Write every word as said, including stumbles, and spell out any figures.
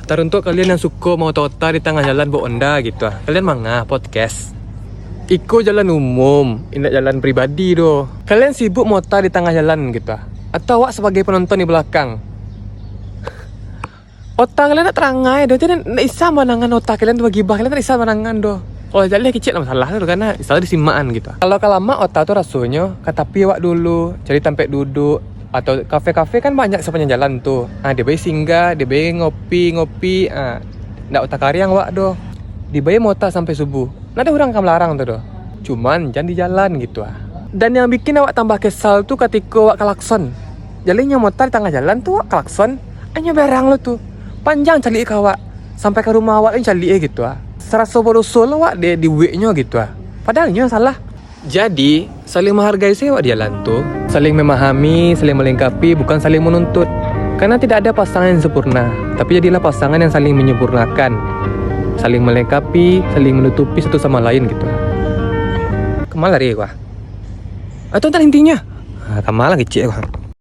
Taruntuk kalian yang suko maota-ota di tangah jalan baok onda gitu ah. Kalian manga podcast. Iko jalan umum, indak jalan pribadi doh. Kalian sibuk maota di tangah jalan gitu ah. Atau awak sabagai panonton di balakang. Ota kalian ndak tarangai doh, jadi ndak isa manangan ota kalian tu bagibah, kalian ndak isa manangan doh. Kalau jaleh kicik lah masalah tu, karena misalnya disimakan gitu. Kalau ka lamak ota tu rasonyo, ka tapi awak dulu, cari tampek duduk, atau kafe-kafe kan banyak sapanjang jalan tu. Nah, dia bae singgah, dia bae ngopi-ngopi, ah, ndak ota kariang awak doh. Dia bae mota sampai subuh. Ndak ada urang ka malarang tu doh. Cuman, jan di jalan gitu ah. Dan yang bikin awak tambah kesal tu katiko awak kalakson. Jalinyo mota di tangah jalan tu awak kalakson, anyo berang lo tu. Panjang caliak ka awak. Sampai ka rumah awak tu caliak eh gitu ah. Saraso badoso lo awak di, di weknyo gitu ah. Padahal nyo salah. Jadi, saling menghargai sajo awak di jalan tu. Saling memahami, saling melengkapi, bukan saling menuntut. Karena tidak ada pasangan yang sempurna, tapi jadilah pasangan yang saling menyempurnakan, saling melengkapi, saling menutupi satu sama lain gitu. Kama lari gua? Atau tentang intinya? Ah, kama lah kecek gua.